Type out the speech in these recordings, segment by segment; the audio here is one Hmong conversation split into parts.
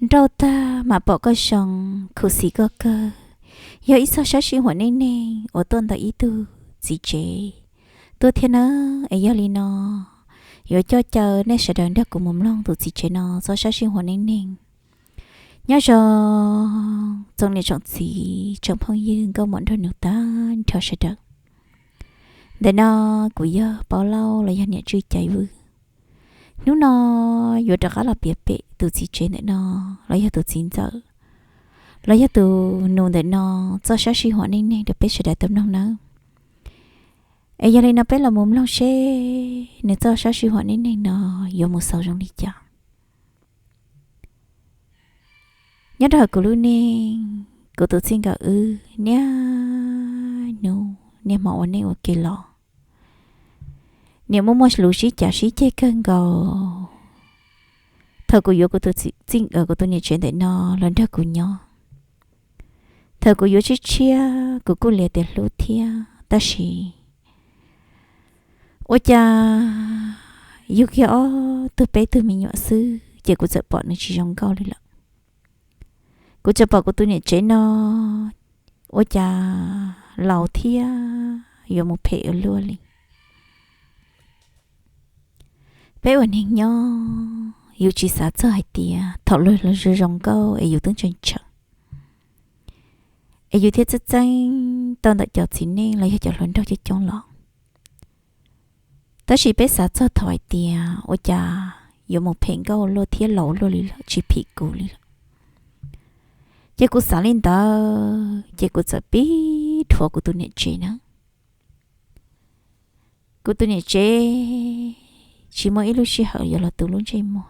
nrauj tag mam pom koj zoo, khuv xim koj kawg. Yog ib txoj sab sij huam neej neeg uas tuaj ntawm ib tug txiv tsev tuaj thiab nawb. Es yog li no yuav coj caw nej sawv daws nrog kuv mus mloog tus txiv tsev no txoj sab sij huam neej neeg. Nyob zoo tsoom niam tsoom txiv tsoom phooj ywg nkauj muam nraug nus tag nrho sawv daws. Ntawm no kuv yog Paub Lauj los yog niam Tswj Caiv Vwj. Hnub no yuav rov qab los piav pem tus txiv tsev ntawm no los yog tus txiv ntxawm los yog tus nus ntawm no txoj sab sij huam neej neeg rau peb sawv daws tau mloog nawb. Es yog li no peb los mus mloog seb nws txoj sab sij huam neej neeg no yuav mus xaus zoo li cas. Nyob rau hauv kuv lub neej, kuv tus txij nkawm wb niaj hnub niaj hmo ua neej ua ke los, niam muaj muaj lus sib cav sib ceg kawg nkaus. Thaum kuv yuav kuv tus txij, kuv tus niam tsev ntawm no los nrog kuv nyob, thaum kuv yuav tshiab tshiab kuv kuj li tias hlub thiab, tab sis ua cas yug kiag ob tug peb tug me nyuam xwb ces kuv txawm pom nws tsis zoo nkauj li lawm. Kuv txawm pom kuv tus niam tsev no ua cas laus thiab yuav mus phem ua luaj li. Peb ua neeg nyob yus tsis xav txog hais tias thaum luag zoo zoo nkauj es yus twb ntshaw ntshaw, es yus thiaj txeeb txeeb tau ntawm cov txiv neej los yog cov hluas nraug coob coob los. Tab sis peb xav txog thaum hais tias ua cas yuav mus phem nkauj luaj thiab laus luaj li lawm, tsis phim kuv li lawm. Ces kuv xav li ntawd ces kuv txawm pib dhuav kuv tus niam tsev na. Kuv tus niam tsev tsis muaj ib lub sij hawm yuav los tu lub ntsej muag,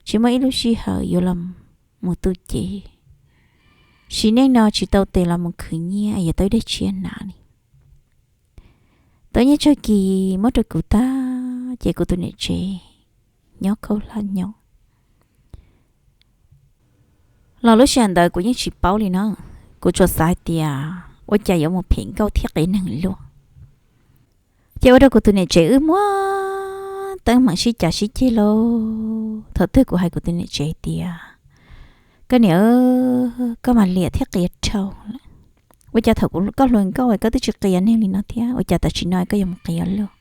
tsis muaj ib lub sij hawm yuav los mus tu cev. Sim neej no tsis tau tes los mus khwv nyiaj yuav tau ib daim tshiab hnav li. Tau nyiaj tsawg kis muab rau kuv tag ces kuv tus niam tsev nyob khaub hlab nyob. Los lub sij hawm ntawd kuv yeej tsis paub li na, kuv tsuas xav hais tias ua cas yuav mus phem nkauj thiab qias neeg luaj. Ces ua rau kuv tus niam tsev wb muab teeb meem sib cav sib ceg lauj. Thaum twg kuv hais kuv tus niam tsev tias, koj niam, koj mas liam thiab qias dhau lawm. Ua cas thaum kuv, koj hluas nkauj es koj twb tsis qias neeg li no thiab, ua cas tam sim no koj yuav mus qias luaj?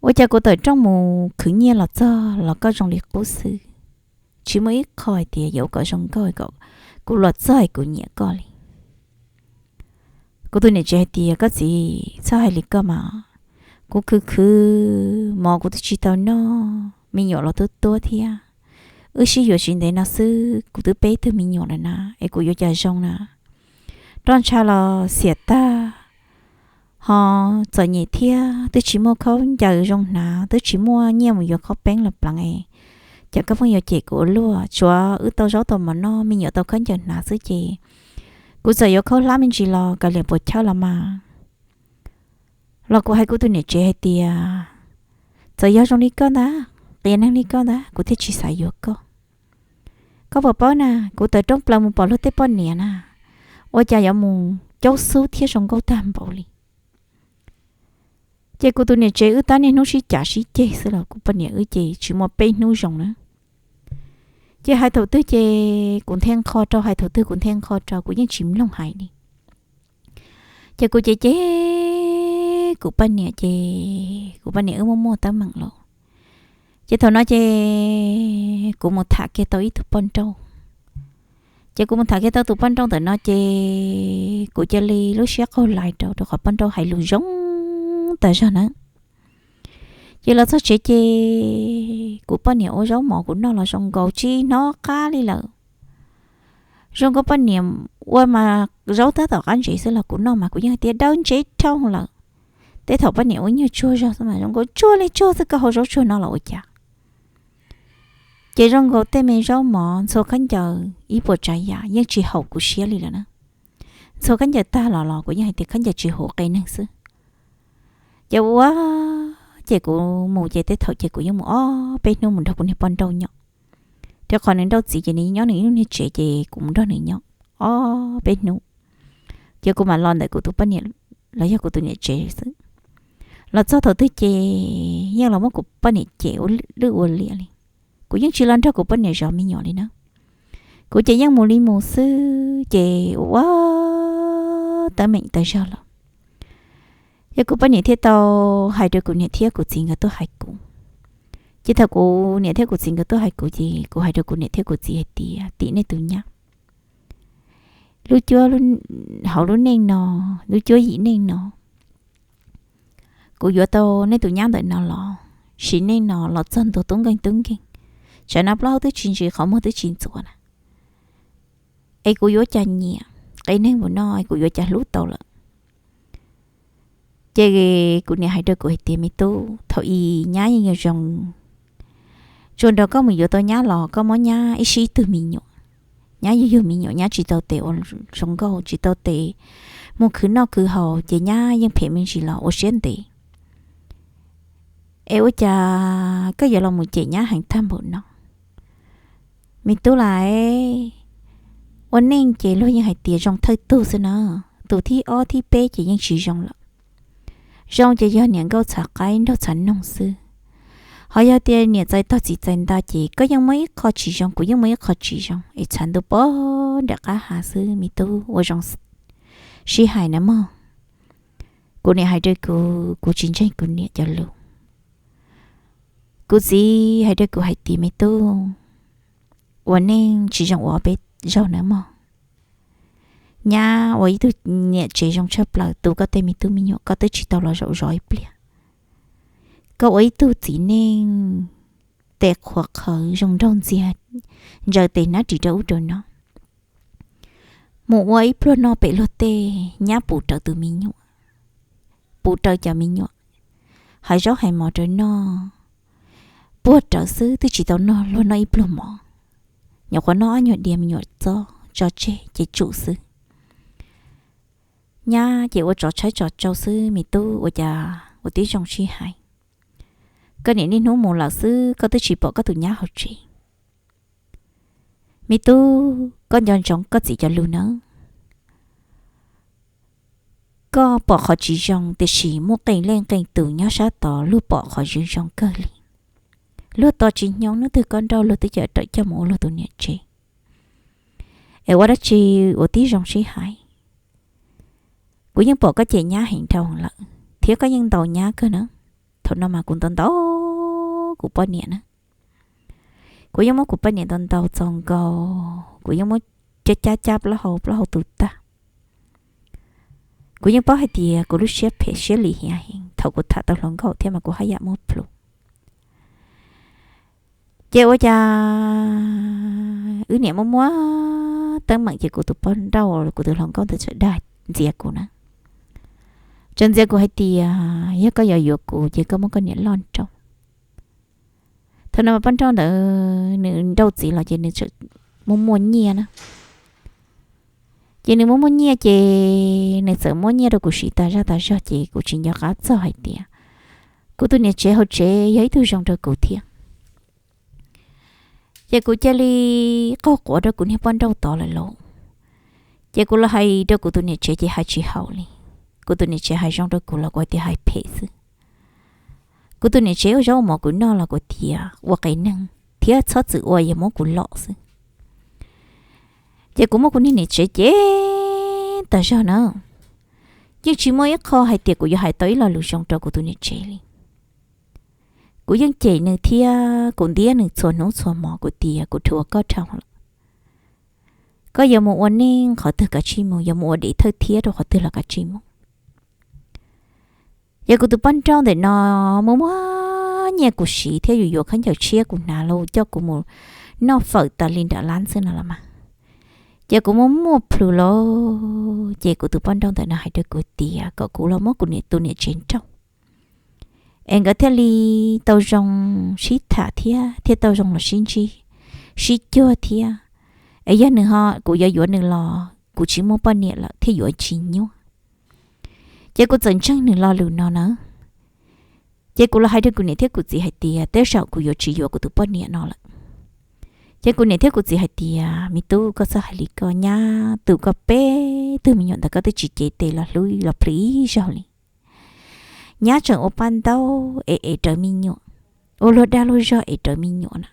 Ua cas kuv tawm rooj mus khwv nyiaj los txog los koj zoo li qub xwb, tsis muaj ib qho hais tias yuav ua kom zoo nkauj kom kuv los txog es kuv nyiam koj li. Kuv tus niam tsev hais tias, koj txiv, txhob hais li koj mas, kuv khwv khwv mov kuv twb tsis tau noj, me nyuam los tuab tuab thiab, wb sib yuav tsis ntev no xwb kuv twb peb tug me nyuam lawm na, es kuv yuav cas zoo na. Roj ntsha los xiam tag, ho txom nyem thiab, twb tsis muaj khaub ncaws zoo hnav, twb tsis muaj nyiaj mus yuav khaub peeb los pleev, cas koj pheej yuav cem kuv ua luaj? Tsuav wb tau zaub tau mov noj, me nyuam tau khaub ncaws hnav xwb ces kuv txawm yuav khaub hlab me ntsis los kav liam puas chawj los mas. Los kuv hais kuv tus niam tsev hais tias, txawm yog zoo li koj ntag, qias neeg li koj ntag, kuv thiaj tsis xav yuav koj. Koj puas paub na, kuv tawm rooj plaws mus pom luag tej poj niam na, ua cas yuav mus caub xub thiab zoo nkauj tag npaum li. Ces kuv tus niam tsev wb tab niaj hnub sib cav sib ceg xwb los kuv poj niam wb ces tsis muaj peb hnub zoo na. Ces hais thaum twg ces kuv nthe nqho rau, hais thaum twg kuv nthe nqho rau, kuv yeej tsis mloog hais li. Ces kuv cem cem kuv poj niam ces kuv poj niam wb muaj muaj teeb meem lawm. Ces thaum no ces kuv mus tham kiag tau ib tug poj nrauj. Ces kuv mus tham kiag tau tus poj nrauj ntawm no ces kuv cia li lub siab qaug lais rau, rau qhov poj nrauj hais lus zoo tag zog na. Ces los txog tsev ces kuv poj niam ua zaub mov kuv noj los zoo nkaus tsis hnov qab li lawm. Zoo nkaus poj niam ua mas zaub tab tom qab ntsev xwb los kuv noj mas kuv yeej hais tias daw ntsev dhau lawm. Tej thaum poj niam ua nyuag tsuag zog xwb mas zoo nkaus tsuag li tsuag xwb, koj hau zaub tsuag no los ua cas. Ces zoo nkaus tej me zaub mov ntxhua khaub ncaws ib puas tsav yam yeej tsis haum kuv siab li lawm na. Ntxhua khaub ncaws tag los los kuv yeej hais tias khaub ncaws tsis haum qias neeg xwb. Ces ua, ces kuv mus ces tej thaum ces kuv yeej mus ob peb hnub mus nrog kuv niag poj nrauj nyob. Rau qhov nws nrauj txiv ces nws nyob nws ib lub niag tsev ces kuv mus nrog nws nyob ob peb hnub. Ces kuv mam los ntawm kuv tus poj niam los yog kuv tus niam tsev xwb. Los txog thaum twg ces yeej los muab kuv poj niam cem ua lwj ua liam li. Kuv yeej tsis los nrog kuv poj niam zov me nyuam li na. Kuv ces yeej mus li mus xwb ces ua ua teeb meem tas zog los. Yog kuv poj niam thiaj tau hais rau kuv niam thiab kuv txiv nkawd tuaj hais kuv. Ces thaum kuv niam thiab kuv txiv nkawd tuaj hais kuv ces kuv hais rau kuv niam thiab kuv txiv hais tias, tim nej tus nyab, lub cuab, hauv lub neej no, lub cuab yim neej no, kuv yuav tau nej tus nyab ntawm no los, sim neej no los txog ntua tub nkeeg tub nkeeg, tsam no plaub hau twb tsis ntsis qhov muag twb tsis ntxuav na, es kuv yuav cas nyiam, qe neeg mus no es kuv yuav cas hlub tau lawm. Ces kuv niam hais rau kuv hais tias, me tub, thaum ub nyab yeej yuav zoo, tsuas nrog koj mus yuav tau nyab los koj muab nyab ib sib ib tug me nyuam, nyab yuav yug me nyuam, nyab tsis tau tes ua zoo nkauj, tsis tau tes mus khwv noj khwv haus ces nyab yeej phem me ntsis los ua siab ntev. Es ua cas koj yuav los mus cem nyab heev tag npaum no? Me tub las, ua neej ces luag yeej hais tias zoo thawj tug xwb na, tus thib ob thib peb ces yeej tsis zoo lawm. Zoo ces yog niam nkauj txhav qaib nraug txhav noog xwb. Ho yog tias niam txais tog txiv txais nta ces koj yeej muaj ib qho tsis zoo, kuv yeej muaj ib qho tsis zoo, es txhav ntuj poob nram qab hav xwb, me tub ua zoo sib hais na mog. Kuv niam hais rau kuv, kuv tsis ntseeg kuv niam cov lus. Kuv txiv hais rau kuv hais tias, me tub, ua neej tsis zoo ua peb zaug na mog. Nyab ua ib tug niam tsev zoo tshaj plaws tu koj tej me tub me nyuam, koj twb tsis tau los zaum zov ib pliag. Koj ua ib tug txiv neej tes qhuav qhawv zoo nraug ntxiag, ntsaws tes hnab ris rau ub rau no, mus ua ib pluag noj pem luag tej, nyab pum raws tus me nyuam, pum raws cov me nyuam, hais zaub hais mov rau noj, puag rawv xwb twb tsis tau noj luag noj ib pluag mov, nyuam qhuav noj ob nyuag diav me nyuam txob tso tseg ces tsum xwb. Nyab ces ua tsov tshaib tsov tsau xwb, me tub, ua cas ua tib zoo sib hais. Koj niam niaj hnub mus lawm xwb, koj twb tsis pom koj tus nyab hauv tsev. Me tub, koj nco ntsoov koj txiv cov lus na. Koj pom qhov tsis zoo, tiam sis muaj qee leej qee tus nyob sab tod luag pom qhov zoo zoo kawg li. Luag tos tsis hnyo hnub twg koj nrauj luag twb coj rawm coj mus ua luag tus niam tsev. Es ua dab tsi ua tib zoo sib hais. Kuv yeej pom koj cem nyab heev dhau lawm thiab koj yeej ntaus nyab kawg na. Thaum no mas kuv ntaus ntaus kuv poj niam na. Kuv yeej muab kuv poj niam ntaus ntaus txaus nkaus, kuv yeej muab cab cab cab plaub hau plaub hau tu tag. Kuv yeej paub hais tias kuv lub siab phem siab lim hiam heev, thaum kuv tham tau hluas nkauj thiab mas kuv haj yam muab plhus. Ces ua cas wb niam muaj muaj teeb meem ces kuv tus poj nrauj, kuv tus hluas nkauj ntawd txawm dag ntxias kuv na. Txawm ntxias kuv hais tias, yog koj yuav yuav kuv ces koj muab koj niam loj nrauj. Thaum no poj nrauj ntawd nws nrauj txiv los ces nws txawm muaj muaj nyiaj na. Ces nws muaj muaj nyiaj ces nws txawm muab nyiaj rau kuv siv tas zaj tas zog ces kuv tsis nco qab txog hais tias kuv tus niam tsev hauv tsev yog ib tug zoo rau kuv thiab. Ces kuv cia li qaug quav rau kuv niag poj nrauj tod lawm lauj. Ces kuv los hais rau kuv tus niam tsev ces hais tsis haum li. Kuv tus niam tsev hais zoo rau kuv los kuv hais tias hais phem xwb. Kuv tus niam tsev ua zaub ua mov kuv noj los kuv tias ua qias neeg thiab txhob txwm ua, yog muab kuv lom xwb. Ces kuv muab kuv niag niam tsev cem tas zog na. Yeej tsis muaj ib qho hais tias kuv yuav hais tau ib lo lus zoo rau kuv tus niam tsev li. Kuv yeej cem nws thiab kuv ntiab nws txhua hnub txhua hmo, kuv tias kuv dhuav koj dhau lawm. Koj yuav mus ua neej qhov twg kav tsij mus, yuav mus ua dev thawj thiab rau qhov twg los kav tsij mus. Ces kuv tus poj nrauj ntawm no muaj muaj nyiaj kuv siv thiab yuav yuav khaub ncaws tshiab kuv hnav los coj kuv mus noj fawm tas li nram lab xwb no los mas. Ces kuv muaj muaj plhus lauj, ces kuv tus poj nrauj ntawm no hais rau kuv tias kom kuv los muab kuv niam tus niam tsev nrauj, es nkawd thiaj li tau zoo sib tham thiab thiaj tau zoo los sib ntsib, sib cuag thiab. Es yog nws ho kuv yuav yuav nws los kuv tsis muaj poj niam lawm thiaj yuav tsis nyuaj. Ces kuv txawm ntseeg nws lo lus no na. Ces kuv los hais rau kuv niam thiab kuv txiv hais tias tej zaum kuv yuav tsis yuav kuv tus poj niam no lawm. Ces kuv niam thiab kuv txiv hais tias, me tub, koj txhob hais li koj, nyab tu koj peb tug me nyuam ntawd koj twb tsis cev tes los hlub los plhws ib zaug li. Nyab tseem ua paj ntaub es ev rawv me nyuam, ua luag dag luag zog ev rawv me nyuam na.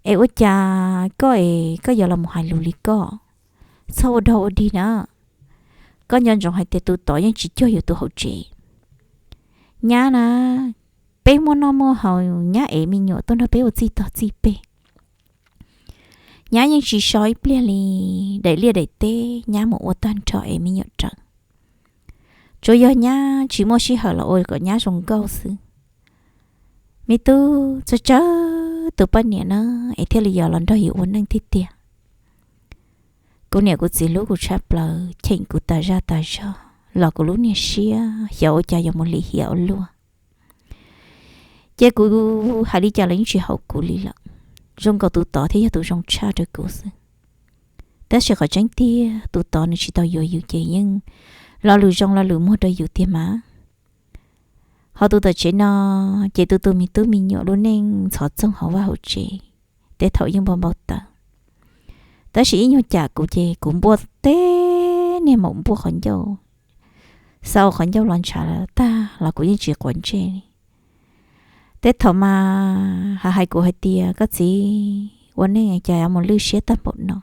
Es ua cas koj es koj yuav los mus hais lus li koj? Txhob ua dog ua dig na. Koj nco ntsoov hais tias tus tod yeej tsis cuag yus tus hauv tsev. Nyab na, peb muaj noj muaj haus, nyab ev me nyuam tuaj nrog peb ua txij tog txij peg. Nyab yeej tsis so ib pliag li, daim liaj daim teb nyab mus ua tag nrho es me nyuam raws. Tsuas yog nyab tsis muaj sij hawm los ua kom nyab zoo nkauj xwb. Me tub, txawj tsawg tus poj niam na es thiaj li yuav los nrog yus ua neej tiag tiag. Kuv niam kuv txiv hlub kuv tshaj plaws, cheem kuv tas zaj tas zog, los kuv lub niag siab xyov ua cas yuav mus lim hiam ua luaj. Ces kuv hais li cas los yeej tsis haum kuv li lawm. Zoo nkaus tus tod thiaj yog tus zoo tshaj rau kuv xwb. Tab sis qhov tseeb tiag tus tod nws tsis tau yuav yus ces yeej lo lus zoo lo lus muag rau yus tiag mas. Ho tus tom tsev no, ces tus tus me tub me nyuam lub neej ntxhov txoog hauv vaj hauv tsev, tej thaum yeej npau npau taws. Tab sis ib nyuag cam kuv ces kuv npuaj teb niag maum npuaj qhov ncauj, xa ua qhov ncauj los ntshav tag los kuv yeej tsis quav ntsej li. Tej thaum mas hais hais kuv hais tias, koj txiv, ua neej cas mus lwj siab tag npaum no.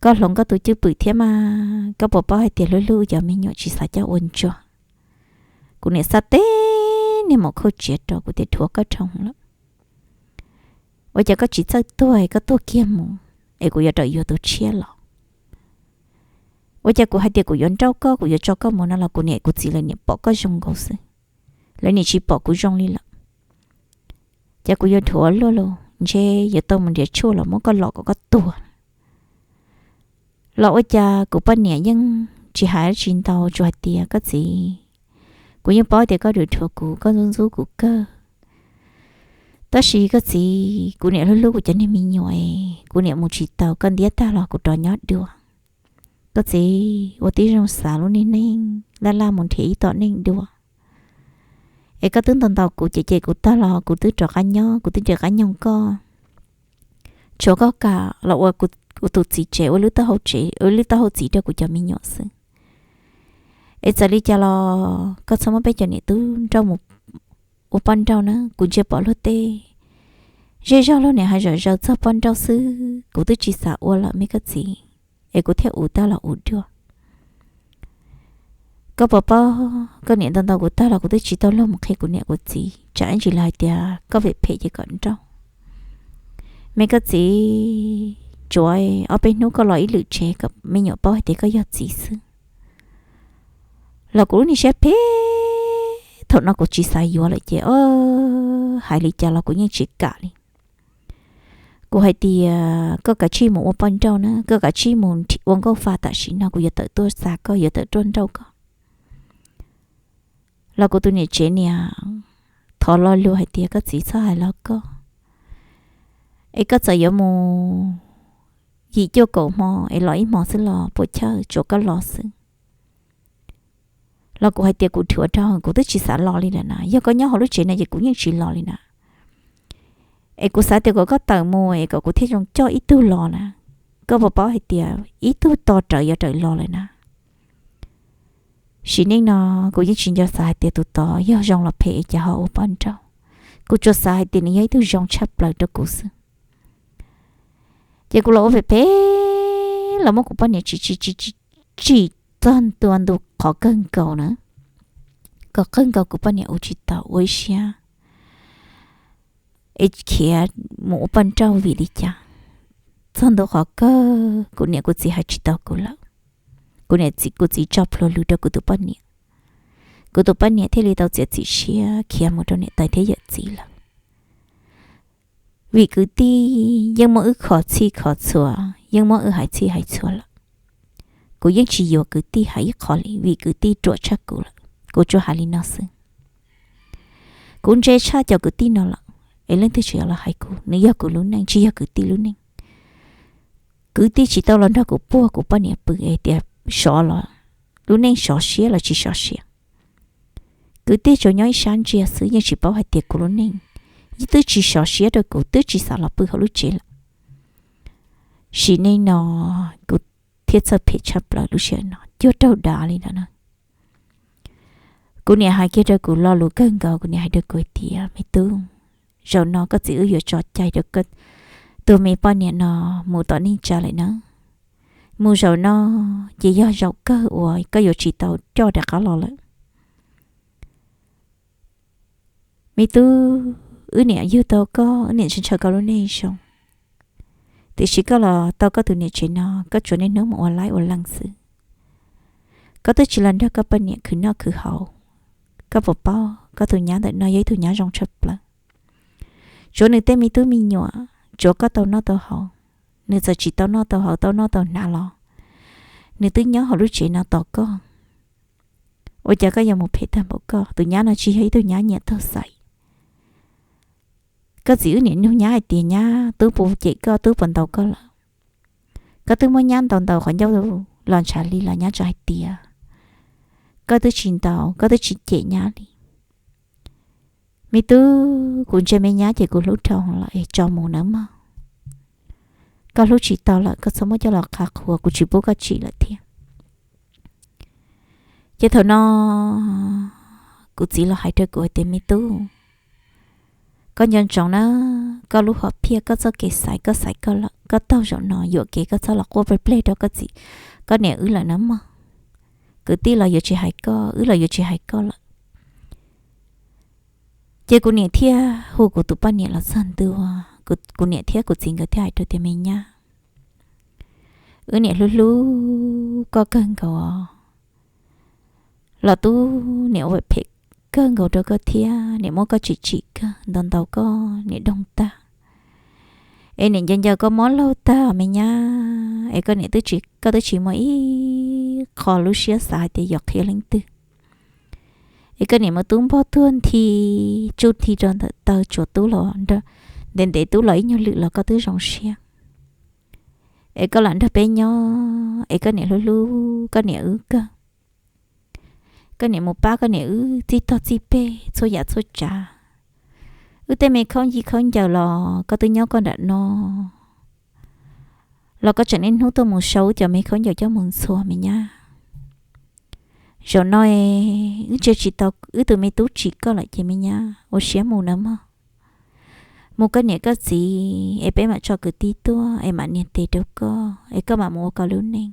Koj hloov koj tus cwj pwm thiab mas, koj puas paub hais tias hlub hlub cov me nyuam tsis xav coj ua ntsuag. Kuv niam xa teb niag maum khauj tsiav rau kuv tias, dhuav koj dhau lawm. Ua cas koj tsis txawj tuag, koj tuag kiag mus es kuv yuav rawm yuav tus tshiab los? Ua cas kuv hais tias kuv yuav nrauj koj, kuv yuav tso koj mus no los kuv niam kuv txiv lawv niam pom koj zoo nkaus xwb, lawv niam tsis pom kuv zoo li lawm. Ces kuv yuav dhuav luaj los ntshe yuav tau mus nrhiav tshuaj los muab koj lom kom koj tuag. Los ua cas kuv poj niam yeej tsis hais dab tsi ntau, tsuas hais tias, koj txiv, kuv yeej paub tias koj dhuav kuv, koj ntxub ntxub kuv kawg. Tab sis koj txiv, kuv niam hlub hlub kuv cov niag me nyuam, kuv niam mus tsis tau, koj ntiab tag los kuv rov nyob dua. Koj txiv, ua tib zoo xav lub niag neej, laj laj mus nrhiav ib tom neej dua. Es koj twb ntaus ntaus kuv ces ces kuv tag los kuv twb rov qab nyob, kuv twb rov qab nyoog koj. Tshuav koj kam los ua kuv tus txiv tsev, ua lub taub hau tsev, ua lub taub hau txiv rau kuv cov me nyuam xwb. Es txawm li cas los koj txhob muab peb cov niam tub nrauj mus ua poj nrauj na, kuv ntsia pom luag tej zej zog luag niam hais zom zaws txog poj nrauj xwb, kuv twb tsis xav ua lawm me koj txiv, es kuv thiaj ua tag los ua dua. Koj puas paub, koj niam ntaus ntaus kuv tag los kuv twb tsis tau luag mus qhia kuv niam kuv txiv, tsam ib ntsis lawv hais tias koj phem phem ces kom nrauj. Me koj txiv, tsuav ob peb hnub koj los ib lwm tsev kom me nyuam paub hais tias koj yog txiv xwb. Los kuv lub niag siab phem, thaum no kuv tsis xav yuav lawm ces o, hais li cas los kuv yeej tsis kam li. Kuv hais tias koj kav tsij mus ua poj nrauj na, koj kav tsij mus ua nkauj fa tam sim no, kuv yuav tawm tuaj xa koj, yuav tawm tuaj nrauj koj. Los kuv tus niam tsev niam thov lo lus hais tias, koj txiv, txhob hais los koj, es koj txawm yuav mus yim cuaj kaum hmo es los ib hmo xwb los puas chawj, tsuav koj los xwb. Los kuv hais tias kuv dhuav dhau, kuv twb tsis xav los li lawm na, yog koj nyob hauv lub tsev no ces kuv yeej tsis los li na. Es kuv xav tias kom koj tawm mus es kom kuv thiaj zoo coj ib tug los na. Koj puas paub hais tias ib tug to rawv yuav rawm los lawm na. Sim neej no kuv yeej tsis nco xav hais tias tus tod yog zoo los phem es cas ho ua poj nrauj. Kuv tsuas xav hais tias nws yog ib tug zoo tshaj plaws rau kuv xwb. Ces kuv los ua phem phem, los muab kuv poj niam tsim tsim tsim tsim txog ntua ntu qhov kawg nkaus na. Kom kawg nkaus kuv poj niam ua tsis tau, ua ib siab es khiav mus ua poj nrauj vim li cas. Txog ntu qhov kawg kuv niam kuv txiv hais tsis tau kuv lawm. Kuv niam kuv txiv tso plhuav lus rau kuv tus poj niam. Kuv tus poj niam thiaj li tau txiav txim siab khiav mus rau niam tais thiab yawm txiv lawm. Vim kwv tij yeej muab wb khov txhij khov txhua, yeej muab wb hais txhij hais txhua lawm. Kuv yeej tsis yuav kwv tij hais ib qho li vim kwv tij ruam tshaj kuv lawm. Kuv tsuas hais li no xwb. Kuv ntse tshaj cov kwv tij no lawm, es leej twg tseem yuav los hais kuv, nws yog kuv lub neej tsis yog kwv tij lub neej. Kwv tij tsis tau los nrog kuv puag kuv poj niam pw es tias sov los lub neej sov siab los tsis sov siab. Kwv tij tsuas nyob ib sab ntsia xwb yeej tsis paub hais tias kuv lub neej twb tsis sov siab rau kuv, twb tsis xav los pw hauv lub tsev lawm. Sim neej no kuv thiaj txawj phem tshaj plaws lub sij hawm no cuag raug dav li ntawd na. Kuv niam hais kiag rau kuv lo lus kawg nkaus, kuv niam hais rau kuv hais tias, me tub, zaum no koj txiv wb yuav tso cai rau koj tus me poj niam no mus tom neej tsa lawm na. Mus zaum no ces yog zaum kawg uas koj yuav tsis tau coj rov qab los lawm. Me tub, wb niam yug tau koj, wb niam ntshaw ntshaw koj lub neej zoo, tiam sis koj los tau koj tus niam tsev no koj tsuas niaj hnub mus ua laib ua leej xwb. Koj twb tsis los nrog koj poj niam khwv noj khwv haus. Koj puas paub koj tus nyab ntawm no yog ib tug nyab zoo tshaj plaws? Tsuav nws tej me tub me nyuam, tsuav koj tau noj tau haus, nws txawm tsis tau noj tau haus tau noj tau hnav los nws twb nyob hauv lub tsev no tos koj. Ua cas koj yuav mus phem tag npaum koj? Tus nyab no tsis yog ib tug nyab nyiam taug xaiv. Koj txiv wb niam nug nyab hais tias nyab tub puas cem koj, tub puas ntaus koj lawm? Koj twb muab nyab ntaus ntaus qhov ncauj los ntshav li los nyab tseem hais tias koj twb tsis ntaus, koj twb tsis cem nyab li. Me tub, kuv ntsia me nyab ces kuv hlub dhau lawm es tso mus nawb mog. Koj hlub tsis tau lawm koj txhob muab coj los qha qhuas, kuv tsis pub koj tsim lawm thiab. Ces thaum no kuv txiv los hais rau kuv hais tias me tub, koj nco ntsoov na, koj lub hom phiaj koj txoj kev xaiv koj xaiv koj lawm, koj taug zaum no yuam kev koj txhob los quaj pleg pleg rau koj txiv koj niam wb lawm nawb mog. Kwv tij los yuav tsis hais koj, wb los yuav tsis hais koj lawm. Ces kuv niam thiaj hu kuv tus poj niam los txog ntua, kuv niam thiab kuv txiv nkawd thiaj hais rau tias me nyab, wb niam hlub hlub koj kawg nkaus los tub niam ua phem kawg nkaus rau koj thiab, niam muab koj tsim tsim kawg, ntaus ntaus koj niam doog tag, es niam nco nco koj mob laug tag me nyab. Es koj niam, koj twb tsis muaj ib qho lub siab xav hais tias yuav qhia leej twg. Es koj niam muab tub npog tuag nthi, tsuj nthi rau ntawm taw tsuas tub los ntev ntev tub los ib nyuag lwm los koj twb zoo siab. Es koj lam nrog peb nyob, es koj niam hlub hlub koj niam wb kawg. Koj niam mus pab koj niam wb txij tog txij peg txhua yam txhua tsav. Wb tej me khaub ncaws khaub ncaws los koj twb nyob koj nram no, los koj tseem niaj hnub tuaj mus sau wb cov me khaub ncaws coj mus ntxhua me nyab. Zaum no wb ntsia tsis tau wb tus me tub tsim koj lawm ces me nyab ua siab mus nawb mog. Mus koj niam koj txiv es peb mam tso kwv tij tuaj es mam nias tes rau koj es koj mam mus ua koj lub neej.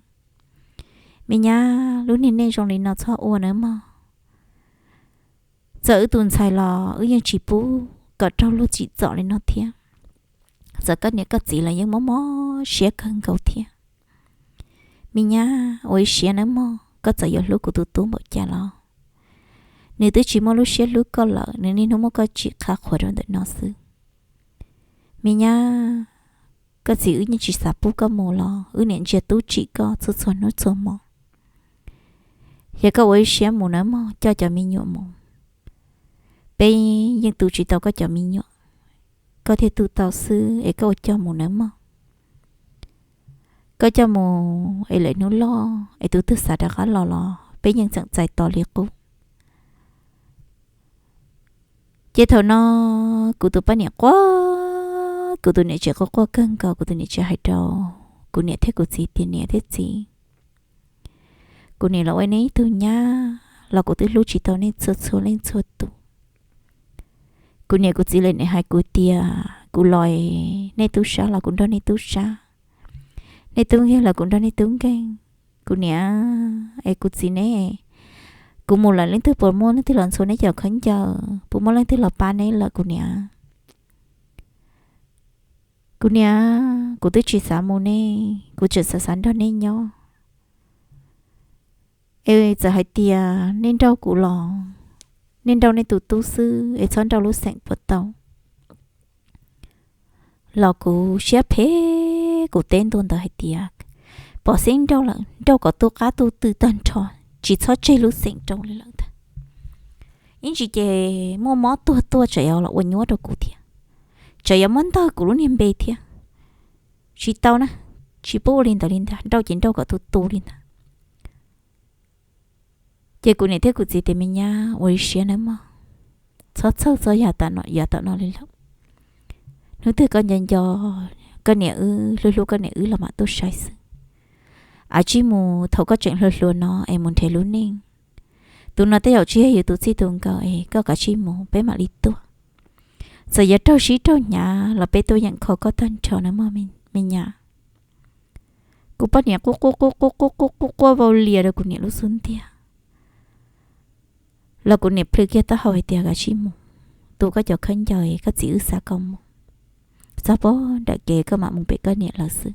Me nyab, lub niag neej zoo li no txhob ua nawb mog. Txawm wb tus ntxhais los wb yeej tsis pub kom raug luag tsim txom li no thiab. Txawm koj niam koj txiv los yeej mob mob siab kawg nkaus thiab. Me nyab, ua ib siab nawb mog, koj txawm yuav hlub kuv tus tub npaum cas los nws twb tsis muaj lub siab hlub koj lawm, nws niaj hnub muab koj tsim qha qhuas rau ntawm no xwb. Me nyab, koj txiv wb yeej tsis xav pub koj mus los wb niam ntsia tub tsim koj txhua txhua hnub txhua hmo. Yog koj ua ib siab mus nawb mog, coj cov me nyuam mus. Peb yeej tu tsis tau koj cov me nyuam, koj thiaj tu tau xwb es koj ua coj mus nawb mog. Koj coj mus es lawm hnub loj es tus twg xav rov qab los los peb yeej tseem txais tos li qub. Ces thaum no kuv tus poj niam quaj, kuv tus niam tsev quaj quaj kawg nkaus, kuv tus niam tsev hais rau kuv niam thiab kuv txiv tias niam thiab txiv, kuv niam los ua nej ib tug nyab los kuv twb hlub tsis tau nej txhua txhua leej txhua tus. Kuv niam kuv txiv lawv niaj hais kuv tias kuv los nej tub sab los kuv nrog nej tub sab, nej tub nkeeg los kuv nrog nej tub nkeeg. Kuv niam es kuv txiv ne, kuv mus lawm leej twg puas muaj leej twg los ntxhua neb cov khaub ncaws, puas muaj leej twg los pab neb lawm kuv niam? Kuv niam, kuv twb tsis xav mus ne, kuv tseem xav xav nrog nej nyob. Es txawm hais tias nej nrauj kuv los nej nrauj nej tus tub xwb es txhob nrauj lub xeem puas tau? Los kuv siab phem, kuv teb ntua ntawd hais tias pom xeeb nrauj lawm, nrauj kom tu qab tu twg tag nrho, tsis txhob tseg lub xeem rau li lawm ntag. Ib ntsis ces muaj mob tuag tuaj tseem yuav los ua nyuab rau kuv thiab, tseem yuav muab ntawg kuv lub niag npe thiab. Tsis tau na, tsis pub ua li ntawd li ntag, nrauj ces nrauj kom tu tu li ntag. Ces kuv niam thiab kuv txiv tias me nyab ua ib siab nawb mog, txhob txhawj txog yav tom no li lawm. Hnub twg koj nco nco koj niam wb, hlub hlub koj niam wb los mam tuaj saib xwb. Av tsij mus thaum koj tseem hluas hluas no es mus nrhiav lub neej. Tus no tej zaum tsis yog yus tus txij tus nkawm es koj kav tsij mus peb mam li tuaj. Txawm yuav raug sib raug hnyav los peb tuaj yeem kho koj tag nrho na mog me nyab. Kuv poj niam quaj quaj quaj quaj quaj quaj quaj vau lias rau kuv niam lub xub ntiag. Los kuv niam plhws kiag taub hau hais tias, Kav tsij mus, tu koj cov khaub ncaws, koj txiv wb xa koj mus. Txog pem nram kev koj mam mus pem koj niam lawv xwb.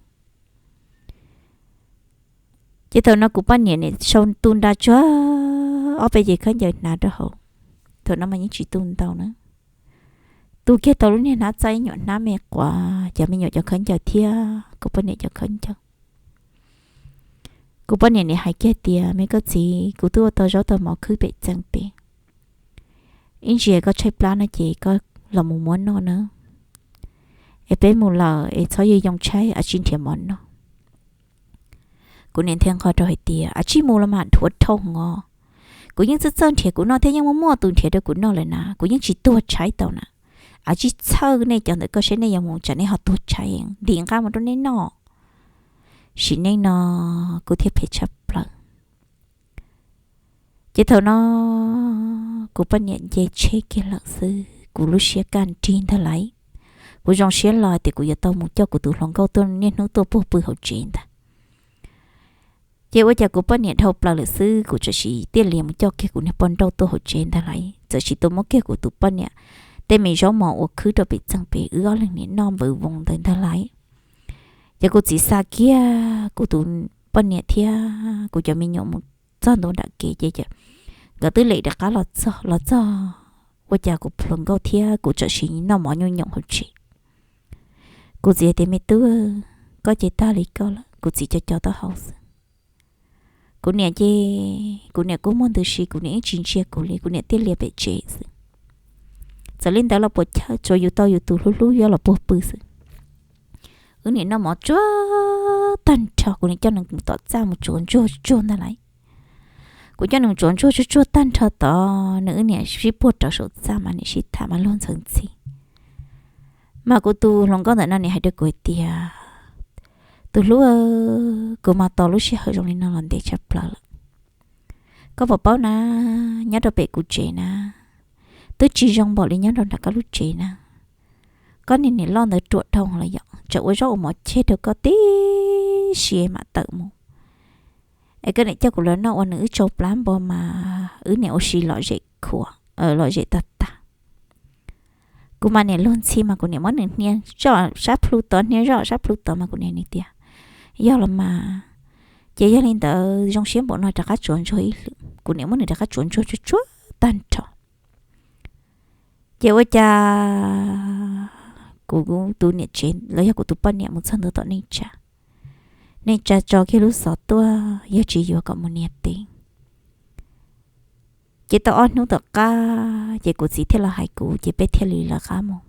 Ces thaum no kuv poj niam nim sau tu nra tsuag ob peb cev khaub ncaws hnav rau hauv. Thaum no mas yeej tsis tu ntau na. Tu kiag tau lub niag hnab txaij, ib nyuam hnab me quav, cov me nyuam cov khaub ncaws thiab kuv poj niam cov khaub ncaws. Kuv poj niam nim hais kiag tias, Me koj txiv, kuv twb ua tau zaub tau mov khwb pem txee pem. Ib ntsis koj tshaib plab no ces koj los mus muab noj na. Es peb mus lawm es txhob yog yoo tshaib, a tsis nrhiav mov noj. Kuv niam nthe nqho rau hais tias, A tsis mus los mas dhuav dhau os. Kuv yeej txawj txawj nrhiav kuv noj thiab yeej muaj muaj tus nrhiav rau kuv noj lawm na, kuv yeej tsis tuag tshaib tau na. A tsis txhawj nej cov ntawm koj seb nej yuav mus tsam nej ho tuag tshaib, ntim nqaj mus rau nej noj. Sim neej no kuv thiaj phem tshaj plaws. Ces thaum no kuv poj niam nce tsheb kiag lawm xwb, kuv lub siab kaj nrig ntag lauj. Kuv zoo siab los tias kuv yuav tau mus coj kuv tus hluas nkauj tuaj niaj hnub tuaj puag pw hauv tsev ntag. Ces ua cas kuv poj niam dhau plaws lawm xwb, kuv txawm sim tiaj lias mus coj kiag kuv niag poj nrauj tuaj hauv tsev ntag lauj. Txawm sim tuaj muab kiag kuv tus poj niam tej me zaub mov uas khwb rau pem txee pem wb ob leeg niam noj npawv voos ntawd ntag lauj. Ces kuv txiv xa kiag kuv tus poj niam thiab kuv cov me nyuam mus txog ntua nram kev ces nkawd twb lem rov qab los txog, los txog ua cas kuv hluas nkauj thiab kuv txawm sim noj mov nyuj nyoos hauv tsev. Kuv txiv tias, Me tub, koj ces tag li koj lawm. Kuv txiv co co taub hau xwb. Kuv niam ces kuv niam kua muag ntws si, kuv niam yeej tsis ntsia kuv li, kuv niam tiaj lias pem tsev xwb. Txawm li ntawd los puas chawj, tsuav yus tau yus tus hlub hlub yuav los puag pw xwb. Wb niam noj mov tsuag tag nrho, kuv niam coj nws mus tom txaj mus tsuav ntsuag tsuag ntag lauj. Kuv coj nws mus tsuav ntsuag tsuag tsuag tag nrho tod, nws wb niam sib puag rau saum txaj mas niam sib tham mas luag ntxhawv ntxhi. Mas kuv tus hluas nkauj ntawm no niam hais rau kuv hais tias, Tus hlub, kuv mas tos lub sij hawm zoo li no los ntev tshaj plaws lawm. Koj puas paub na, nyob rau pem kuv tsev na, twb tsis zoo npaum li nyob rau nram koj lub tsev na. Koj niag niam loj ntawd ruam dhau lawm yom, tseem ua zaub ua mov ceg rau koj tib si mam tawm mus. Es koj niam coj kuv los noj ua nws wb tsau plab npo mas wb niam ua si lom zem khuav, lom zem tag tag. Kuv mas niam luag ntxhi mas kuv niam muab nws hnia zoj sab plhu tod, hnia zoj sab plhu tod mas kuv niam nws tias, Yog los mas, ces yog li ntawd zoo siab npaum no rov qab tsuav ntsuag ib lwm. Kuv niam muab nws rov qab tsuav ntsuag tsuag tsuag tag nrho. Ces ua cas kuv tus niam tsev los yog kuv tus poj niam mus txog ntua tom neej tsa, neej tsa tso kiag lub xov tuaj yog tsis yuav kom mus nias tes. Ces tau ob hnub tom qab ces kuv txiv thiaj los hais kuv ces peb thiaj li lawv qab mus.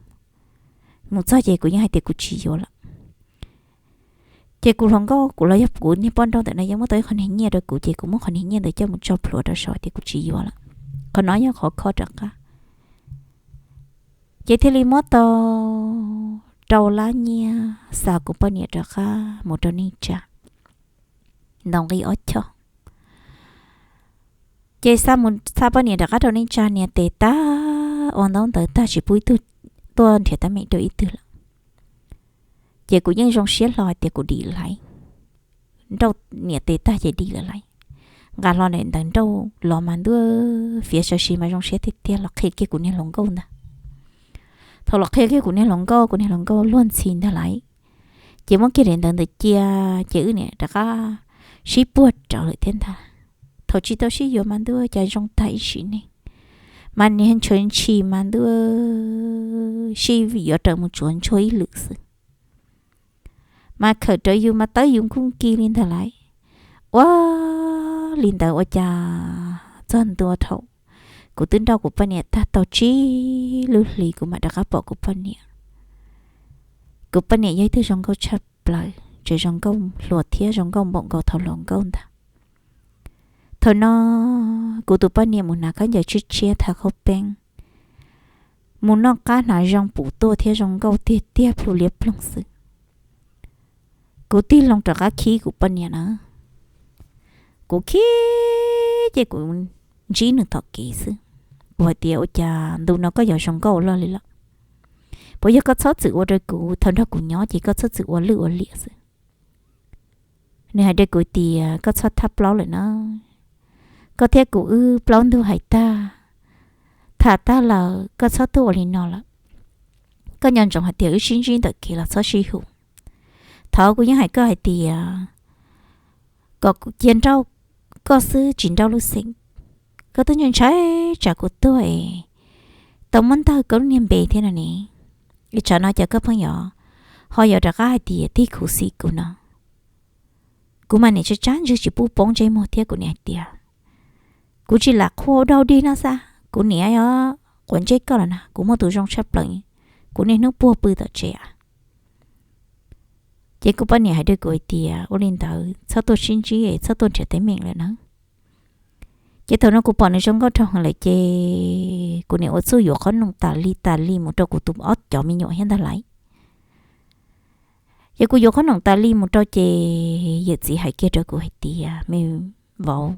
Mus txog ces kuv yeej hais tias kuv tsis yuav lawm. Ces kuv hluas nkauj kuv los yog kuv niag poj nrauj ntawm no yeej muab tau ib qho niag nyiaj rau kuv ces kuv muab qhov niag nyiaj ntawd coj mus tso plhuav rau saum tias kuv tsis yuav lawm. Qhov no yog qhov khob rov qab. Ces thiaj li muab tau rau lab nyiaj xa kuv poj niam rov qab mus rau neej tsa, ntaus nqi ob choj. Ces xa mus xa poj niam rov qab rau neej tsa, nias tes tag, ua ntaub ntawv tag, tsis pub ib tug tuaj nrhiav teeb meem rau ib tug lawm. Ces kuv yeej zoo siab hlo hais tias kuv dim laiv, nrauj nias tes tag ces dim lawm laiv. Nqa hlo daim ntawv nrauj los mas ntuj, fiav sawv si mas zoo siab tiag tiag, los qhia kiag kuv niag hluas nkauj ntag. Thaum los qhia kiag kuv niag hluas nkauj, kuv niag hluas nkauj luag ntxhi ntag laiv. Ces muab kiag daim ntawv ntawd cia, ces wb niam rov qab sib puag rawv lawm thiab ntag. Thaum tsis tau sib yuav mas ntuj, cas zoo tag ib sim neej, mas niag ntshaw ntshis mas ntuj, sib yuav raws mus tsuav ntsuag ib lwm xwb. Mas khawm rawv yus mas tawb yus nkuj nkig li ntag laiv. Ua li ntawd ua cas txog ntua thaum kuv twb nrauj kuv poj niam tag tau tsib lub hlis kuv mam rov qab pom kuv poj niam. Kuv poj niam yog ib tug zoo nkauj tshaj plaws, tseem zoo nkauj hluas thiab zoo nkauj npaum nkaus thaum hluas nkauj ntag. Thaum no kuv tus poj niam mus hnav khaub ncaws tshiab tshiab, tha khaub peeb, mus noj qab hnav zoo pum tuaj thiab zoo nkauj tiag tiag plhu liab ploog xwb. Kuv tig loo rov qab khib kuv poj niam na. Kuv khib ces kuv ntsib nws tom kev xwb. Kuv hais tias, Ua cas ntu no koj yuav zoo nkauj loj li lawm? Puas yog koj txhob txwm ua rau kuv, thaum nrog kuv nyob ces koj txhob txwm ua lwj ua liam xwb? Nws hais rau kuv tias koj txhob thab plaub lawm na, koj thiab kuv wb plaub ntug hais tag, tham tag lawm koj txhob tuaj ua li no lawm. Koj nco ntsoov hais tias wb sib ntsib ntawm kev los txhob sib hu. Thov kuv yeej hais koj hais tias kom cia nrauj koj xwb tsis nrauj lub xeem. Koj twb ntshai tsam kuv tuag es tau muab ntawg koj lub niag npe thiab no ne. Ib tsam no cas koj pheej yuav ho yuav rov qab hais tias tig khuv xim kuv no. Kuv mas niam tsab tsab ntswg tsis pub poob ntsej muag thiab kuv niam hais tias kuv tsis lam qhuas dau dig no xwb, kuv niam yuav quav ntsej koj los na, kuv muaj tus zoo tshaj plaws, kuv niaj hnub puag pw tom tsev a. Ces kuv poj niam hais rau kuv hais tias ua li ntawd txhob tuaj sib ntsib, txhob tuaj nrhiav teeb meem lawm na. Ces thaum no kuv pom nws zoo nkauj dhau heev lawm ces kuv niam ua txuj yuav qhob noom tas li tas li mus rau kuv tus ob cov me nyuam thiab ntag lauj. Ces kuv yuav qhob noom tas li mus rau ces yawm txiv hais kiag rau kuv hais tias me vauv,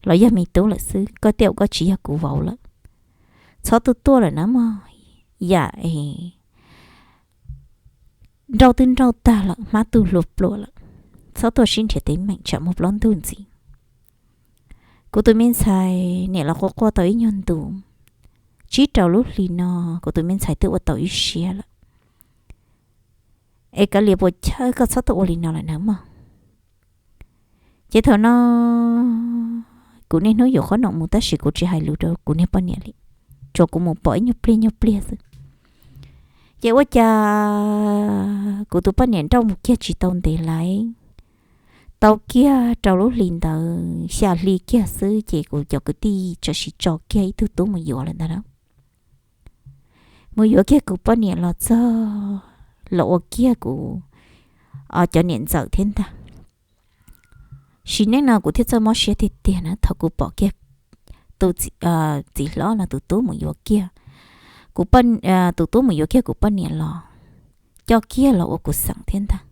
los yog me tub lawm xwb, koj tej zaum koj tsis yog kuv vauv lawm. Txhob tuaj tuaj lawm na mog, yam es nrauj twb nrauj tag lawm, hmab twb hlua pluam lawm, txhob tuaj sib nrhiav teeb meem tsam muaj plaub ntug ntxiv. Kuv tus me ntxhais niam los quaj quaj tau ib nyuag ntus, tsib rau lub hlis no kuv tus me ntxhais twb ua tau ib siab lawm. Es kav liam puas chawj, koj txhob tuaj ua li no lawm nawb mog. Ces thaum no kuv niaj hnub yuav qhob noom mus tab sis kuv tsis hais lus rau kuv niag poj niam li, tsuas kuv mus pom ib nyuag pliag nyuag pliag xwb. Ces ua cas kuv tus poj niam nrauj mus kiag tsis tau ntev lauj, tau kiag rau lub hlis ntawd xya hli kiag xwb ces kuv cov kwv tij txawm sim tso kiag ib tug tub mus yuav lawm ntag na. Mus yuav kiag kuv poj niam los txog los ua kiag kuv cov niam ntxawm thiab ntag. Sim neej no kuv thiaj txawj mob siab tiag tiag na thaum kuv pom kiag tus txiv hlob no tus tub mus yuav kiag kuv, tus tub mus yuav kiag kuv poj niam los coj kiag los ua kuv xeem thiab ntag.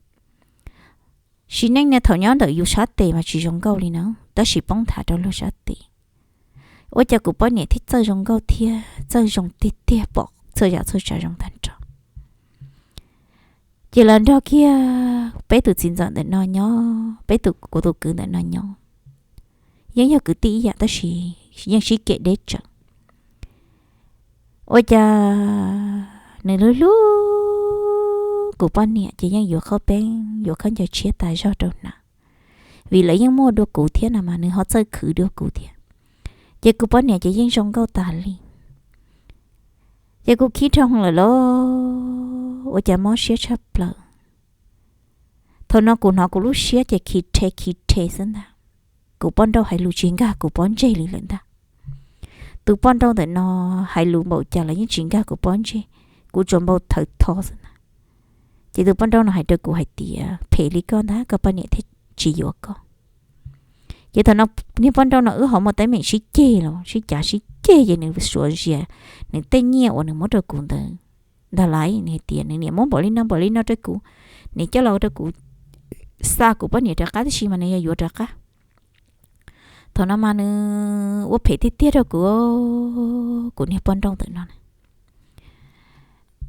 Sim neej no thaum nyob ntawm yus sab tes mas tsis zoo nkauj li na, tab sis poob nthav rau luag sab tes, ua cas kuv poj niam thiaj txawj zoo nkauj thiab txawj zoo tiag tiag, pom txhua yam txhua tsav zoo tag nrho. Ces los nrog kiag peb tus txiv ntxawm ntawm no nyob, peb tus, kuv tus kwv ntawm no nyob, yeej yog kwv tij ib yam tab sis yeej sib cem deb tsawv. Ua cas nws hlub hlub kuv poj niam ces yeej yuav khaub peeb yuav khaub ncaws tshiab tas zog rau hnav, vim lawv yeej muaj dua kuv thiab no mas nws ho txawj khwv dua kuv thiab. Ces kuv poj niam ces yeej zoo nkauj tas li. Ces kuv khib dhau lawm lauj, ua cas mob siab tshaj plaws. Thaum no kuv hnov kuv lub siab ces khi rhe khi rhe xwb ntag. Kuv poj nrauj hais lus tsis nkag kuv pob ntseg li lawm ntag. Tus poj nrauj ntawm no hais lus npaum cas los yeej tsis nkag kuv pob ntseg, kuv tsuas npau thawv tho xwb ntag. Ces tus poj nrauj no hais rau kuv hais tias phem li koj ntag koj poj niam thiaj tsis yuav koj. Ces thaum no niag poj nrauj no wb ho muaj teeb meem sib ceg los sib cav sib ceg ces nws suav zias nws tej nyiaj uas nws muab rau kuv ntawd ntag lauj, nws hais tias nws niam muab npaum li no npaum li no rau kuv, nws coj los rau kuv xa kuv poj niam rov qab tib si mas nws yog yuav rov qab. Thaum no mas nws ua phem tiag tiag rau kuv, kuv niag poj nrauj ntawm no na.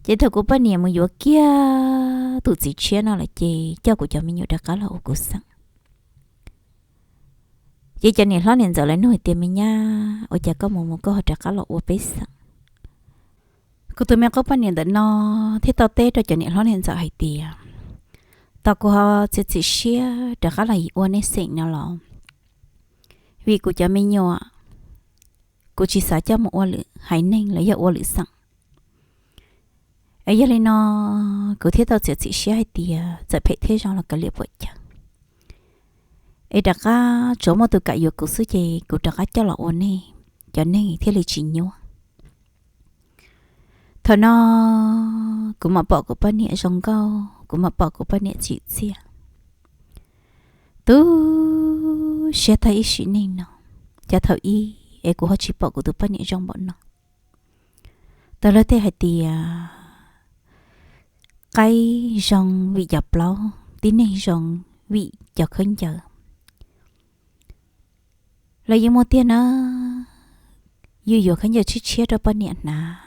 Ces thaum kuv poj niam mus yuav kiag tus txiv tshiab no lawm ces coj kuv cov me nyuam rov qab los ua kuv xeem. Ces cov niam hlob niam ntxawm lawv nug hais tias me nyab, ua cas koj mus mus koj ho rov qab los ua peb xeem? Kuv tus me qub poj niam ntawm no thiaj tau teb rau cov niam hlob niam ntxawm hais tias, tos kuv ho txiav txim siab rov qab los ua nej xeem no los, vim kuv cov me nyuam, kuv tsis xav coj mus ua lwm haiv neeg los yog ua lwm xeem. Es yog li no kuv thiaj tau txiav txim siab hais tias txawm phem thiab zoo los kav liam puam cawv, es rov qab tsuav muaj tus kam yuav kuv xwb ces kuv rov qab coj los ua nej cov neeg thiaj li tsis nyuaj. Thaum no kuv mam pom kuv poj niam zoo nkauj, kuv mam pom kuv poj niam tsim txiaj. Tu siab tag ib sim neej no, cas thaum ub es kuv ho tsis pom kuv tus poj niam zoo npaum no. Tau luag tej hais tias qaib zoo vim cov plaub, tib neeg zoo vim cov khaub ncaws. Los yeej muaj tiag na, yus yuav khaub ncaws tshiab tshiab rau poj niam hnav,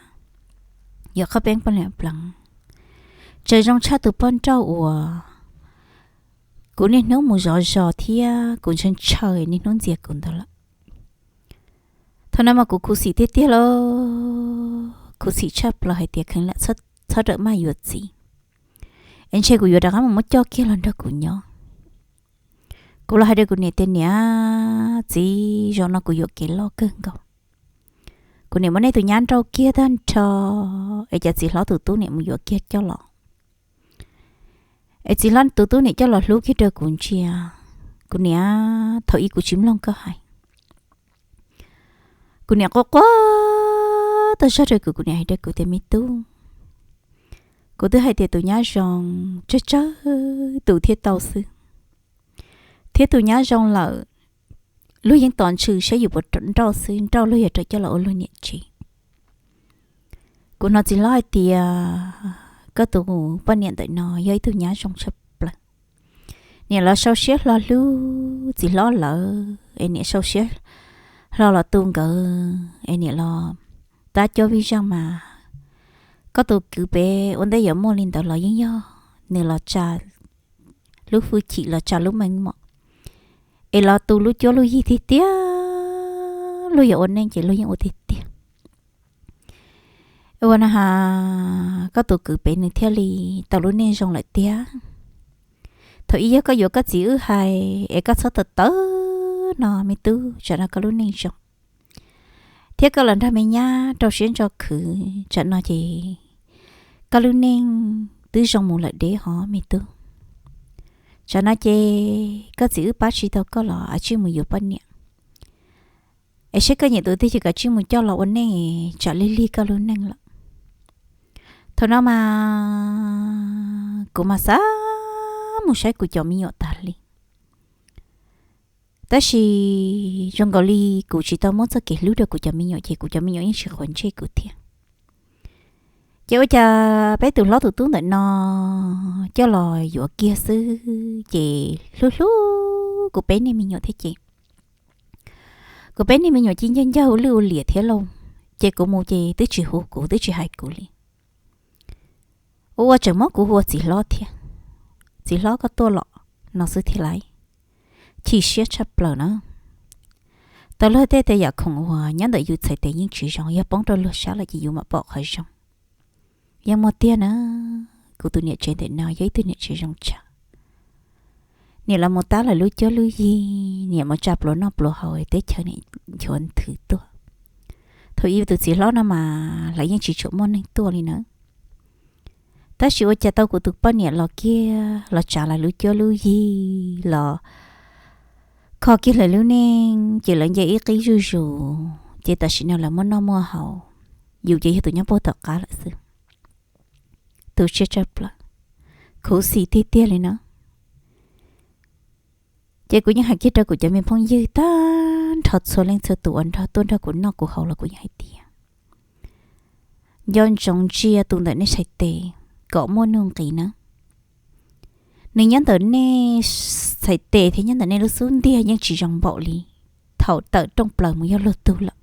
yog qhov peeb poj niam pleev. Tseem zoo tshaj tus poj nrauj uas kuv niaj hnub mus zov zos thiab kuv ntshaw ntshaw niaj hnub ntxias kuv ntawd lawm. Thaum no mas kuv khuv xim tiag tiag lauj, khuv xim tshaj plaws hais tias kheev lam txhob rawm maj yuav txiv, es ntshe kuv yuav rov qab mus muab coj kiag los nrog kuv nyob. Kuv los hais rau kuv niam tias, niam, txiv, zaum no kuv yuam kev loj kawg nkaus. Kuv niam muab nej tus nyab nrauj kiag tag nrho, es cas txiv hlob tus tub niam mus yuav kiag coj los, es txiv hlob tus tub niam coj los hlub kiag rau kuv ntsia. Kuv niam, thaum ub kuv tsis mloog koj hais. Kuv niam quaj quaj tag zog rau kuv, kuv niam hais rau kuv tias, me tub, kuv twb hais tias tus nyab zoo tsawg tsawg tus thiaj tau xwb, thiab tus nyab zoo lawm, luag yeej tos ntshw saib yus puas nrauj xwb, nrauj luag yog rov coj los ua luag niam tsev. Kuv hnov txiv hlob hais tias, koj tus poj niam ntawm no yog ib tug nyab zoo tshaj plaws. Niam los sau siab hlo hlub txiv hlob lawm, es niam sau siab hlo los tu nkawd, es niam los tab cob vij zaj mas. Koj tus kwv pem ua ntej yuav muaj li ntawd los yeej yog nws los tsa lub hwj chim los tsa lub meej mom, es los tu lub cuab lub yig tiag tiag, luag yuav ua neej ces luag yeej ua tiag tiag. Ua na has, koj tus kwv pem nws thiaj li tau lub neej zoo lawm tiag. Thaum ub yog koj yuav koj txiv wb hais es koj txhob tawv tawv no me tub, tsam no koj lub neej zoo, thiab koj los nrog me nyab rau siab ntso khwv, tsam no ces koj lub neej twb zoo mus lawm deb hov me tub. Tsam no ces koj txiv wb pab tsis tau koj los tsij mus yuav poj niam, es saib koj nyiam tus twg ces koj tsij mus coj los ua neej, tsam lig lig koj lub neej lawm. Thaum no mas kuv mas xav mus saib kuv cov me nyuam tas li. Tab sis zoo nkaus li kuv tsis tau muab txoj kev hlub rau kuv cov me nyuam ces kuv cov me nyuam yeej tsis quav ntsej kuv thiab. Ces ua cas peb tus hlob tus tub ntawm no coj los yuav kiag xwb ces hlub hlub kuv peb niag me nyuam thiab ces kuv peb niag me nyuam cia ncag ncag ua lwj ua liam thiab lauj. Ces kuv mus ces twb tsis hu kuv twb tsis hais kuv li. Ua ua tseem muab kuv hu ua txiv hlob thiab, txiv hlob koj tuaj los no xwb thiab lauj. Chim siab tshaj plaws na. Tau luag tej tes yam khoom uas nyob ntawm yus txhais tes yeej tsis zoo, yog poob rau luag sab lawm ces yus mam pom qhov zoo. Yeej muaj tiag na, kuv tus niam tsev ntawm no yog ib tug niam tsev zoo tshaj. Niam los mus tab lawv lub cuab lub yig, niam mus tsa pluas noj pluas haus teb chaws niam nchuav nthwv tuaj. Thaum ub tus txiv hlob no mas lawv yeej tsis tshua muaj neeg tuaj li na. Tab sis ua cas tau kuv tus poj niam los kiag los tsav lawv lub cuab lub yig los kho kiag lawv lub neej ces lawv nce ib qib zuj zus ces tam sim no lawv muaj noj muaj haus, yus ces yog tus nyob puag tom qab lawm xwb. Tu siab tshaj plaws, khuv xim tiag tiag li na. Ces kuv yeej hais kiag rau kuv cov me phooj ywg tag nrho txhua leej txhua tus uas nrog tuaj nrog kuv noj kuv haus los kuv yeej hais tias, nco ntsoov ntsia tus ntawm nej txhais tes kom muaj nuj nqis na. Nws nyob ntawm nej txhais tes thiab nyob ntawm nej lub xub ntiag yeej tsis zoo npaum li thaum tawm rooj plaws mus yog luag tug lawm.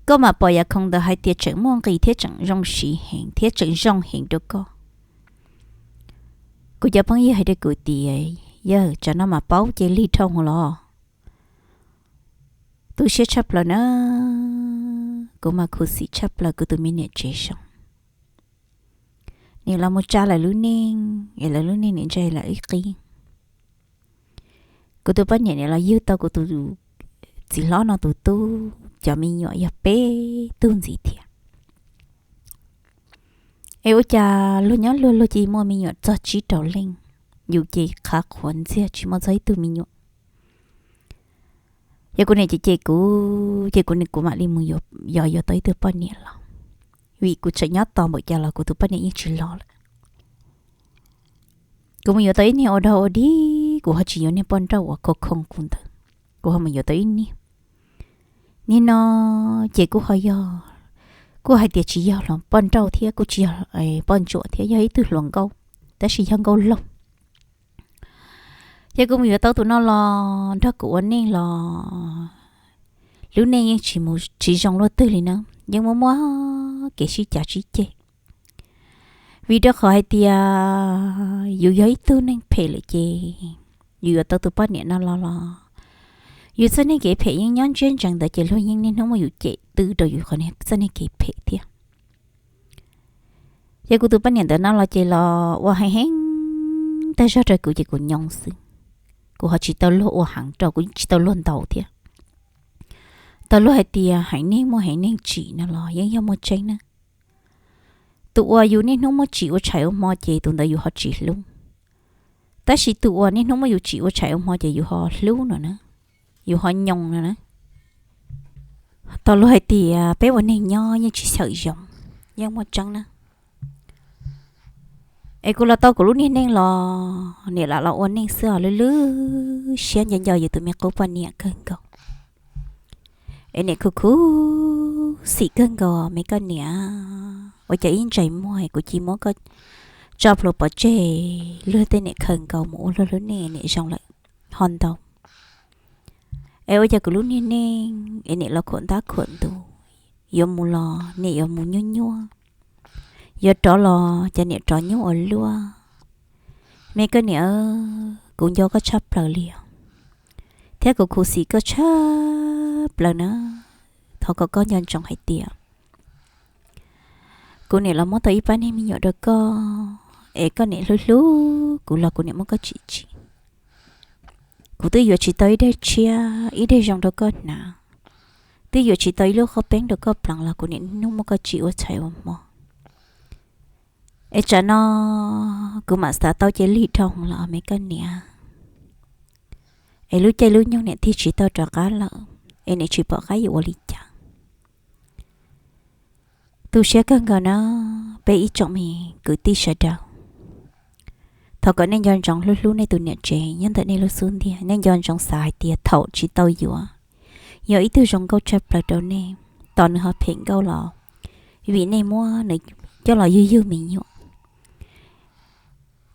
Koj mam pom yam khoom ntawd hais tias tseem muaj nqis thiab tseem zoo siv heev thiab tseem zoo heev rau koj. Kuv cov phooj ywg hais rau kuv tias, yawg, tsam no mas paub ces lig dhau hwv los. Tu siab tshaj plaws na, kuv mas khuv xim tshaj plaws kuv tus me niam tsev zoo. Niam los mus tsa lawv lub neej es lawv lub neej niam ntse lawm ib qib. Kuv tus poj niam niam los yug tau kuv tus txiv hlob no tus tub cov me nyuam yog peb tug ntxiv thiab. Es ua cas luag nyob luag luag cia muaj me nyuam txog tsib rau leej, yus ces qhav qhuav ntxiag tsis muaj txog ib tug me nyuam. Yog kuv niam ces cem kuv ces kuv, kuv mam li mus yos yuav tau ib tug poj niam los, vim kuv tseem nyob tos npaum cas los kuv tus poj niam yeej tsis los lawm. Kuv mus yuav tau ib niag ua dog ua dig, kuv ho tsis yuav niag poj nrauj uas khoo khoo kuv ntawd, kuv ho mus yuav tau ib niag. Niag no ces kuj ho yog, kuj hais tias tsis yog poj nrauj thiab kuj tsis yog poj ntsuam thiab, yog ib tug hluas nkauj, tab sis yog nkauj laug. Ces kuv mus yuav tau tus no los nrog kuv ua neej los lub neej yeej tsis mus tsis zoo luaj twg li na, yeej muaj muaj kev sib cav sib ceg. Vim rau qhov hais tias yus yog ib tug neeg phem lawm ces yus yuav tau tus poj niam no los los yus txoj neej kev phem yeej nyob ntsiab ntsees ntawd ces luag yeej niaj hnub muab yus cem twb rau yus qhov txoj neej kev phem thiab. Ces kuv tus poj niam ntawd no los ces los ua heev heev tag zog rau kuv ces kuv nyoo xwb. Kuv ho tsis tau luag ua heev rau, kuv tsis tau luag ntaus thiab. Tau luag hais tias heev neeg muaj heev neeg tsim no los yeej yog muaj tseeb na. Tus uas yus niaj hnub muab tsim ua tshais ua hmo ces tus ntawd yus ho tsis hlub. Tab sis tus uas niaj hnub muab yus tsim ua tshais ua hmo ces yus ho hlub no na, yus ho nyoo no na. Tau luag hais tias peb ua neeg nyob yeej tsis xyaw zoo, yeej muaj tseeb na. Es kuv los tau kuv lub niag neej los niam lam los ua neej xwb os, lub lub siab nco nco yus tus me qub poj niam kawg nkaus. Es niam khuv khuv xim kawg nkaus, me koj niam, ua cas ib ntsais muag kuv cia muab koj tso plhuav pov tseg, luag tej niam khaws nkaus mus ua luag lub neej niam zoo lawm ho ntau. Es ua cas kuv lub niag neej es niam los khuam ntab khuam ntuv, yuav mus los niam yuav mus nyuaj nyuaj, yuav rov los cas niam rov nyuaj ua luaj. Me koj niam, kuv nco koj tshaj plaws li os, thiab kuv khuv xim koj tshaj plaws na. Thov kom koj nco ntsoov hais tias kuv niam los muab tau ib pab niag me nyuam rau koj, es koj niam hlub hlub kuv los kuv niam muab koj tsim tsim. Kuv twb yuav tsis tau ib daig tshiab ib daig zoo rau koj hnav, twb yuav tsis tau ib lub qhov peeb rau koj pleev los kuv niam niaj hnub muab koj tsim ua tshais ua hmo. Es tsam no kuv mam xav tau cia li dhau los me koj niam. Es lub caij lub nyoog niam tig tsis tau rov qab lawm, es niam tsis pom qab yuav ua li cas. Tu siab kawg nkaus na, peb ib tsoom me kwv tij sawv daws. Thov kom nej nco ntsoov hlub hlub nej tus niam tsev nyob ntawm nej lub xub ntiag, nej nco ntsoov xav hais tias thaum tsis tau yuav, yog ib tug zoo nkauj tshaj plaws rau nej, tos nws ho phem nkauj los, vim nej muab nws coj los yug yug me nyuam,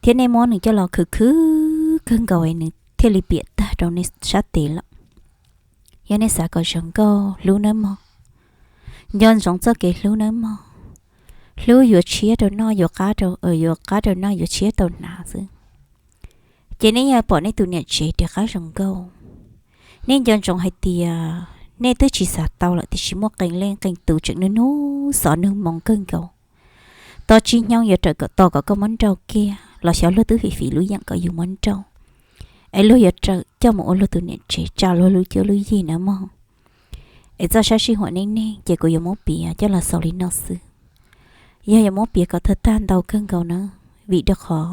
thiab nej muab nws coj los khwv khwv kawg nkaus es nws thiaj li piam tag rau nej sab tes lawm. Yog nej xav kom zoo nkauj hlub nawb mog, nco ntsoov txoj kev hlub nawb mog. Hlub yuav tshiab rau noj, yuav qab rau, yuav qab rau noj, yuav tshiab tau hnav xwb. Ces nej yuav pom nej tus niam tsev rov qab zoo nkauj. Nej nco ntsoov hais tias nej twb tsis xav tau lawm tiam sis muaj qee leej qee tus tseem nug nug xov nug moo kawg nkaus. Tos tsib hnyob yuav raws kom tos kom koj muab nrauj kiag los xyov luag twb fim fim lub yeem kom yus muab nrauj, es luag yuav raws coj mus ua luag tus niam tsev tsa luag lub cuab lub yig nawb mog. Es txoj sab sij huam neej neeg ces kuv yuav muab piav coj los xaus li no xwb. Yog yuav muab piav kom tag tag ntau kawg nkaus na, vim rau qhov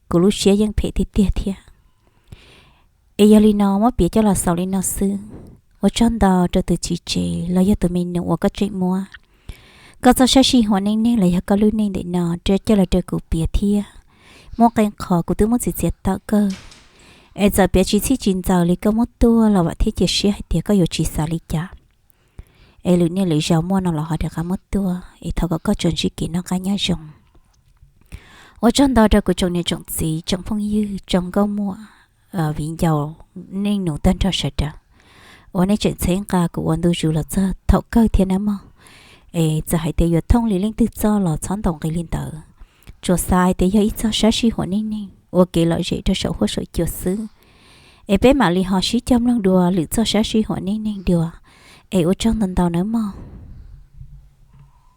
kuv lub siab yeej phem tiag tiag thiab. Es yog li no muab piav coj los xaus li no xwb. Ua tsaug ntau rau tus txiv tsev los yog tus me nus uas koj tseem muab koj txoj sab sij huam neej neeg los yog koj lub neej ntawm no coj los rau kuv piav thiab. Muaj qee qhov kuv twb muab txiav txiav tawm kawg, es txawm piav tsis txhij tsis ntxaws li koj muab tuaj los vam thiab cia siab hais tias koj yuav tsis xav li cas. Es lwm niaj lwm zaus muaj no los ho rov qab muab tuaj, es thov kom koj tsuas ntsib kev noj qab nyob zoo. Ua tsaug ntau rau kuv tsoom niam tsoom txiv tsoom phooj ywg tsoom nkauj muam viv ncaus neej nus tag nrho sawv daws uas nej tseem txhawb nqa kuv ua ntu zus los txog thaum kawg thiab nawb mog. Es txawm hais tias yuav thooj li leej twg txoj los txhob ntaus nqi li ntawd, tsuas xav hais tias yog ib txoj sab sij huam neej neeg ua kev lom zem rau saum huab saum cua xwb. Es peb mam li ho sib cog mloog dua lwm txoj sab sij huam neej neeg dua. Es ua tsaug ntau ntau nawb mog.